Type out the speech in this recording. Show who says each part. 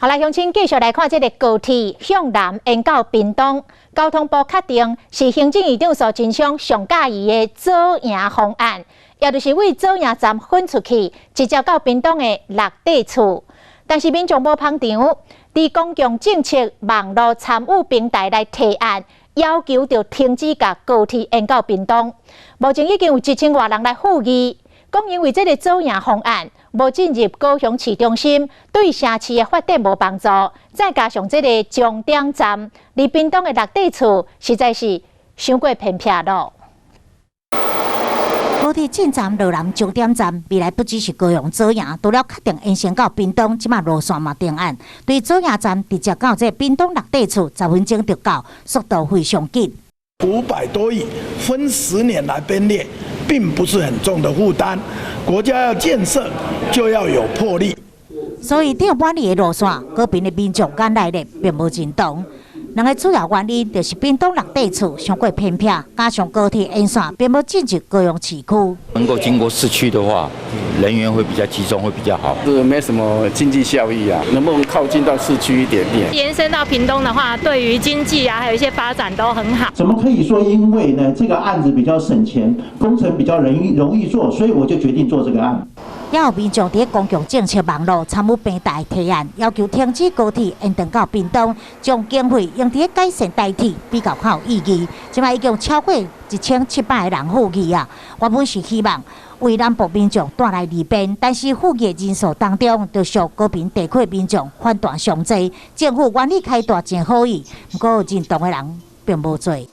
Speaker 1: 好來，鄉親繼續來看這个高鐵向南延到屏東，交通部確定是行政院長蘇貞昌上佮意的左營方案，也就是對左營站分出去，直接到屏東的六塊厝。但是民眾無捧場，佇公共政策網路參與平台來提案，要求著停止共高鐵延到屏東。目前已經有1000外人來附議，講因為這个左營方案無進入高雄市中心，對城市的發展無幫助。再加上這个終點站離屏東的六塊厝實在是傷過偏僻囉。
Speaker 2: 高鐵進站羅南終點站，未來不只是高雄左營，除了確定延伸到屏東，這馬路線嘛定案。對左營站直接到這屏東六塊厝，10分鐘就到，速度非常緊。
Speaker 3: 500多億分10年來編列，並不是很重的負擔。國家要建設，就要有魄力。
Speaker 2: 所以，對滿意的路線，高屏的民眾眼內咧並無認同。兩个主要原因就是屏東六塊厝傷過偏僻，加上高鐵延線並無進入高雄市區。
Speaker 4: 能夠經過市區的話，人員會比較集中，會比較好。
Speaker 5: 這沒什麼經濟效益啊，能不能靠近到市區一點點？
Speaker 6: 延伸到屏東的話，對於經濟啊，還有一些發展都很好。
Speaker 7: 怎麼可以說因為呢這個案子比較省錢，工程比較容易做，所以我就決定做這個案。
Speaker 2: 也有民眾佇公共政策網路參與平台提案，要求停止高鐵延長到屏東，將經費用佇改善台鐵比較較有意義。這擺已經超過1700個人附議啊！原本是希望為南部民眾帶來利便，但是附議人數當中，就屬高屏地區民眾反彈上濟，政府願意開大真好意，毋過認同的人並無濟。